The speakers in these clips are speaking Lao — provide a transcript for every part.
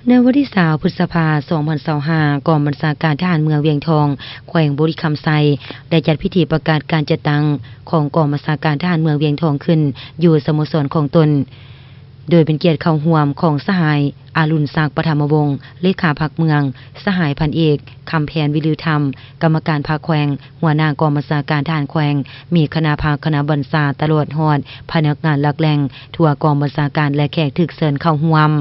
ໃນວັນທີຊາວ ພຶດສະພາ ສອງພັນຊາວຫ້າ ກອງບັນຊາການທະຫານເມືອງວຽງທອງ ແຂວງບໍລິຄຳໄຊ ໄດ້ຈັດພິທີປະກາດການຈັດຕັ້ງຂອງກອງບັນຊາການທະຫານເມືອງວຽງທອງຂຶ້ນຢູ່ສະໂມສອນຂອງຕົນ, ໂດຍເປັນກຽດເຂົ້າຮ່ວມຂອງສະຫາຍ ອາລຸນສັກ ປະຖຳມະວົງ ເລຂາພັກເມືອງ, ສະຫາຍພັນເອກ ຄຳແພນ ວິລືທຳ ກຳມະການພັກແຂວງ, ຫົວໜ້າກອງບັນຊາການທະຫານແຂວງ, ມີຄະນະພັກ, ຄະນະບັນຊາ ຕະຫຼອດຮອດພະນັກງານຫຼັກແຫຼ່ງທົ່ວກອງບັນຊາການ ແລະ ແຂກຖືກເຊີນເຂົ້າຮ່ວມ.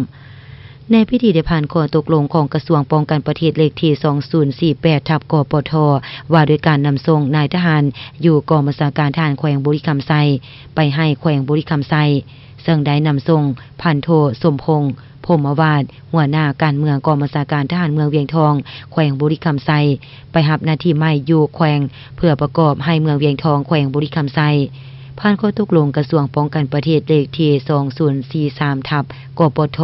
ໃນພິທີໄດ້ຜ່ານຂໍ້ຕົກລົງຂອງກະຊວງປ້ອງກັນປະເທດເລກທີ ສອງສູນສີ່ແປດ ທັບ ກປທ ວ່າດ້ວຍການນຳສົ່ງນາຍທະຫານຢູ່ກອງບັນຊາການທະຫານແຂວງບໍລິຄຳໄຊ ໄປໃຫ້ແຂວງບໍລິຄຳໄຊ, ເຊິ່ງໄດ້ນຳສົ່ງພັນໂທ ສົມພົງ ພົມມະວາດ ຫົວໜ້າການເມືອງກອງບັນຊາການທະຫານເມືອງວຽງທອງ ແຂວງບໍລິຄຳໄຊ ໄປຮັບໜ້າທີ່ໃໝ່ຢູ່ແຂວງ ເພື່ອປະກອບໃຫ້ເມືອງວຽງທອງ ແຂວງບໍລິຄຳໄຊ. ຜ່ານຂໍ້ຕົກລົງກະຊວງປ້ອງກັນປະເທດເລກທີ ສອງສູນສີ່ສາມ ທັບ ກປທ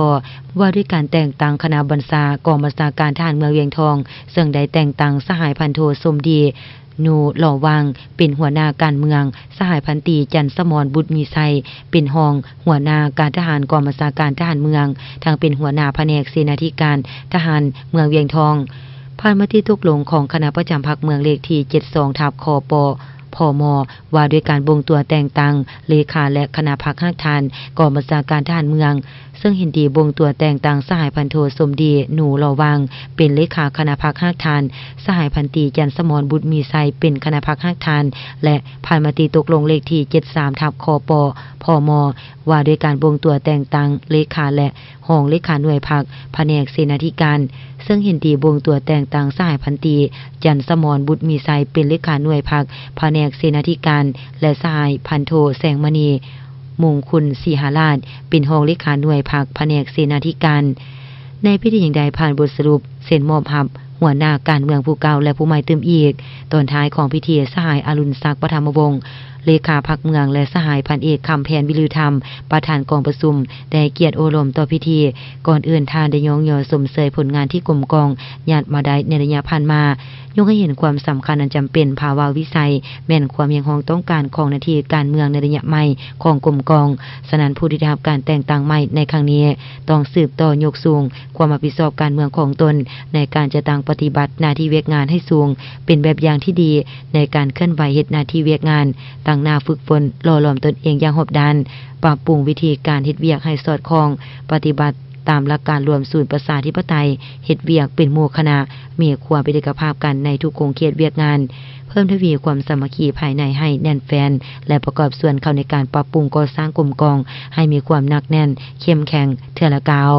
ວ່າດ້ວຍການແຕ່ງຕັ້ງຄະນະບັນຊາກອງບັນຊາການທະຫານເມືອງວຽງທອງ, ເຊິ່ງໄດ້ແຕ່ງຕັ້ງສະຫາຍພັນໂທ ສົມດີ ນູລໍວັງ ເປັນຫົວໜ້າການເມືອງ, ສະຫາຍພັນຕີ ຈັນສະໝອນ ບຸດມີໄຊ ເປັນຮອງຫົວໜ້າການທະຫານກອງບັນຊາການທະຫານເມືອງ, ທັງເປັນຫົວໜ້າພະແນກເສນາທິການທະຫານເມືອງວຽງທອງ. ຜ່ານມະຕິຕົກລົງຂອງຄະນະປະຈຳພັກເມືອງເລກທີ ເຈັດສອງ ທັບ ຄປ ພມ ວ່າດ້ວຍການບົ່ງຕົວແຕ່ງຕັ້ງເລຂາ ແລະ ຄະນະພັກຮາກຖານກອງບັນຊາການທະຫານເມືອງ, ເຊິ່ງເຫັນດີບົ່ງຕົວແຕ່ງຕັ້ງສະຫາຍພັນໂທ ສົມດີ ນູລໍວັງ ເປັນເລຂາຄະນະພັກຮາກຖານ, ສະຫາຍພັນຕີ ຈັນສະໝອນ ບຸດມີໄຊ ເປັນຄະນະພັກຮາກຖານ ແລະ ຜ່ານມະຕິຕົກລົງເລກທີ ເຈັດສາມ ທັບ ຄປ ພມ ວ່າດ້ວຍການບົ່ງຕົວແຕ່ງຕັ້ງເລຂາ ແລະ ຮອງເລຂາໜ່ວຍພັກ ພະແນກເສນາທິການ, ເຊິ່ງເຫັນດີບົ່ງຕົວແຕ່ງຕັ້ງສະຫາຍພັນຕີ ຈັນສະໝອນ ບຸດມີໄຊ ເປັນເລຂາໜ່ວຍພັກ ພະແນກເສນາທິການ ແລະ ສະຫາຍພັນໂທ ແສງມະນີ ມຸງຄຸນສີຫະລາດ ເປັນຮອງເລຂາໜ່ວຍພັກ ພະແນກເສນາທິການ. ໃນພິທີຍັງໄດ້ຜ່ານບົດສະຫຼຸບເຊັນມອບຮັບຫົວໜ້າການເມືອງຜູ້ເກົ່າ ແລະ ຜູ້ໃໝ່ຕື່ມອີກ. ຕອນທ້າຍຂອງພິທີ, ສະຫາຍ ອະລຸນສັກ ປະຖຳມະວົງ ເລຂາພັກເມືອງ ແລະ ສະຫາຍພັນເອກ ຄຳແພນ ວິລືທຳ ປະທານກອງປະຊຸມ ໄດ້ໃຫ້ກຽດໂອ້ລົມຕໍ່ພິທີ. ກ່ອນອື່ນ, ທ່ານໄດ້ຍ້ອງຍໍຊົມເຊີຍຜົນງານທີ່ກົມກອງຍາດມາໄດ້ໃນໄລຍະຜ່ານມາ, ຍົກໃຫ້ເຫັນຄວາມສຳຄັນອັນຈຳເປັນ, ພາວາວິໄສແມ່ນຄວາມຮຽກຮ້ອງຕ້ອງການຂອງໜ້າທີ່ການເມືອງໃນໄລຍະໃໝ່ຂອງກົມກອງ. ສະນັ້ນ, ຜູ້ທີ່ໄດ້ຮັບການແຕ່ງຕັ້ງໃໝ່ໃນຄັ້ງນີ້ ຕ້ອງສືບຕໍ່ຍົກສູງຄວາມຮັບຜິດຊອບການເມືອງຂອງຕົນ ໃນການຈັດຕັ້ງປະຕິບັດໜ້າທີ່ວຽກງານໃຫ້ສູງເປັນແບບຢ່າງທີ່ດີ ໃນການເຄື່ອນໄຫວເຮັດໜ້າທີ່ວຽກງານ, ຕັ້ງໜ້າຝຶກຝົນ, ຫຼໍ່ຫຼອມຕົນເອງຢ່າງຮອບດ້ານ, ປັບປຸງວິທີການເຮັດວຽກໃຫ້ສອດຄ່ອງ, ປະຕິບັດຕາມຫຼັກການລວມສູນປະຊາທິປະໄຕ, ເຮັດວຽກເປັນໝູ່ຄະນະ, ມີຄວາມເປັນເອກະພາບກັນໃນທຸກຂົງເຂດວຽກງານ, ເພີ່ມທະວີຄວາມສາມັກຄີພາຍໃນໃຫ້ແໜ້ນແຟ້ນ ແລະ ປະກອບສ່ວນເຂົ້າໃນການປັບປຸງກໍ່ສ້າງກົມກອງໃຫ້ມີຄວາມໜັກແໜ້ນ, ເຂັ້ມແຂງເທື່ອລະກ້າວ.